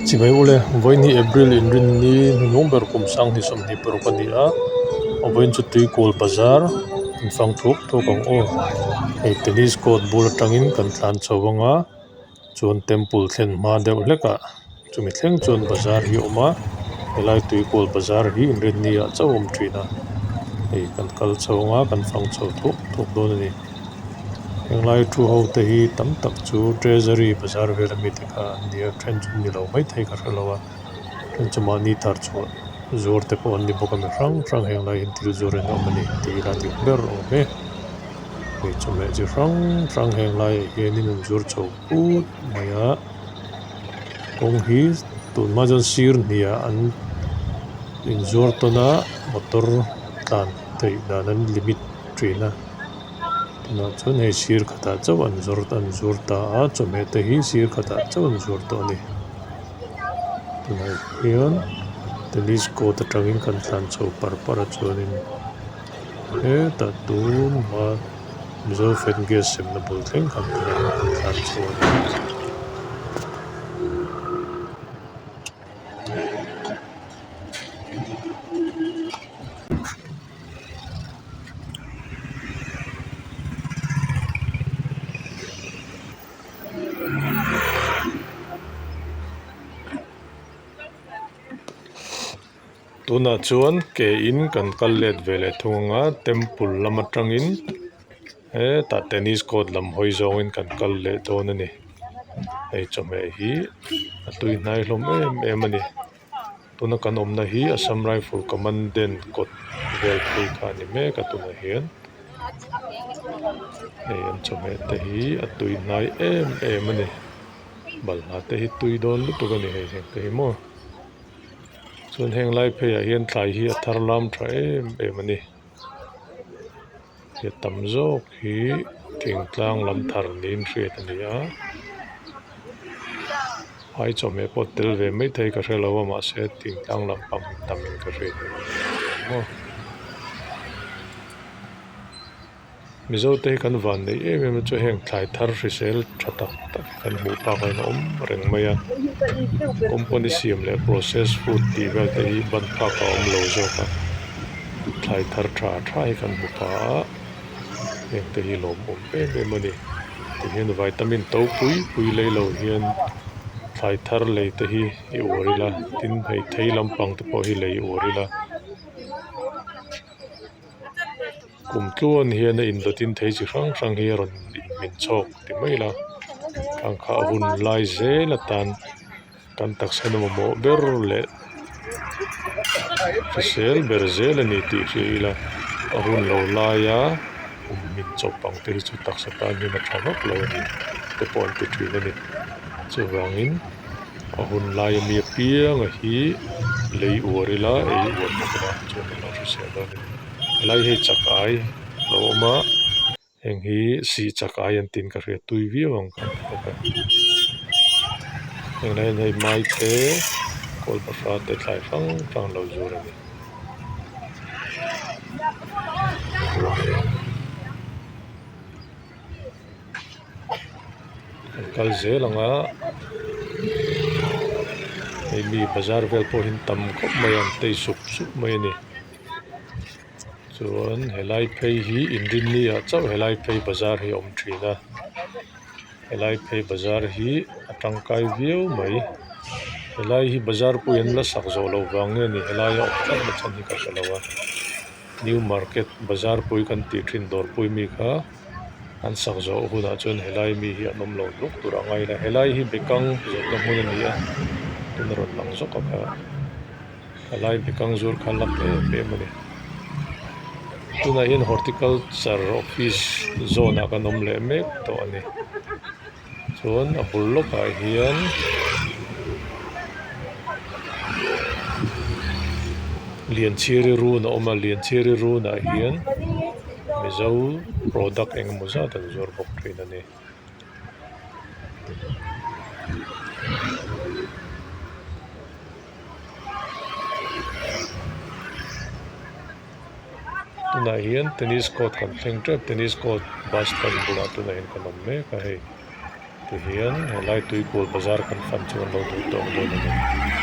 Chibai ule, vawiin hi April inrinni hnuhnung ber kum sanghnih 26 a ni a, vawiin chu Tuikawl bazar infang thuk thuk ang aw. Hei tennis court bul atangin kan tlan chho ang a, chuan temple thlen hma deuh hlek ah chumi thleng chuan bazar hi a awm a, helai Tuikawl bazar hi inrinni ah chauh a awm thin a, hei kan kal chho ang a kan fang chho thuk thuk dawn a ni. Henglai thu ho te hi tam tak chu treasury bazar vel ami te kha an ni a then chu ni lo maithei ka hrelo a then chu mahni thar chhuah zuar te pawh an ni bawk a mi hrang hrang henglai hian thil zuar in a awm a ni tih ila dik ber awm e hei chawhmeh chi hrang hrang henglai ah hianin an zuar chho put mai a kawng hi tunhma chuan sir hnih ah an inzuar tawn a motor tlan theih dan an limit thin a. Tunah chuan hei sir khatah chauh an zawr an zuar ta a chawhmeh te hi sir khatah chauh an zuar tawh a ni tunah hian tennis court atangin kan tlan chho par par a chuanin hetah tun hma mizo fan gas semna bul thleng khan kan tlan chho a ni. Tunah chuan ke in kan kal let ve leh thung ang a temple lam atangin hetah tennis court lam hawi zawngin kan kal leh dawn a ni hei chawhmeh hi a tui hnai hlawm em em a ni. Tuna kan awmna hi Assam Rifle Commandant kawt vel phei kha a ni mek a tunah hian hei an chawhmeh te hi a tui hnai em em a ni balhla te hi tui dawn lutuk a ni hei heng te hi maw chuan heng lai pheiah hian thlai hi a thar lam tha em em a ni. He tam zawk hi thingtlang lam thar niin hriat a ni a phai chawhmeh pawh tel ve maithei ka hrelo a mahse thingtlang lampang hi tamin ka hriat a ni maw. Mizo te hi kan van neih em em a chu heng thlai thar hrisel tha tak tak hi kan hmuh phak a in awm reng mai a company siam leh process food tih vel te hi ban phak a awm lo zawk a thlai thar tha tha hi kan hmu pha a heng te hi lawmawm em em a ni tihian vitamin to pui pui lei lo hian thlai thar lei te hi i uar ila tin hei thei lampang te pawh hi lei uar ila. Kum tluan hian a indawtin thei chi hrang hrang hi a rawn inhmin chhawk ti mai ila thangkha a hun lai zel atan kan taksa na mamawh ber leh hrisel ber zel a ni tih hria ila a hun lo laia kum hmin chawp ang te hi chu taksa tan hian a tha vak lo a ni te pawh an ti thin a ni chuvangin a hun laia mi apianga hi lei uar ila ei uar bawk ila chuan kan lo hrisel dawn a ni helai hi chak ai a lo awm a heng hi sih chak ai an tiin ka hria tui viau ang kha ti bawk a heng lai hian hei mai te kawl bahra te thlai hrang hrang an lo zur a ni. An kal zel ang a hei mi bazar vel pawh hi an tam khawp mai a an tei sup sup mai a ni chuan helai phei hi inrinni ah chauh helai phei bazar hi a awm thin a helai phei bazar hi a tangkai viau mai helai hi bazar pui an la sak zawh loh vang nge ni helai a awm tlat na chhan hi ka hre lo a new market bazar pui kan tih thin dawr pui mi kha. An sak zawh hunah chuan helai mi hi an awm lo hluk tur a ngai la helai hi bekang zawrhna hmun a ni a tuna rawn lang zawk a kha helai bekang zur kha lak em em a ni tunah hian horticulture office zawn ah kan awm leh mek tawh a ni chuan a bul lawkah hian Lianchhiari run a awm a Lianchhiari runah hian Mizo product eng emaw zat an zuar bawk thin a ni. Tunah hian tennis court kan thleng tep tennis court bus stand bulah tunah hian kan awm mek a hei. Tihian helai tuikual bazar kan fan chu an lo duh tawk dawn a ni.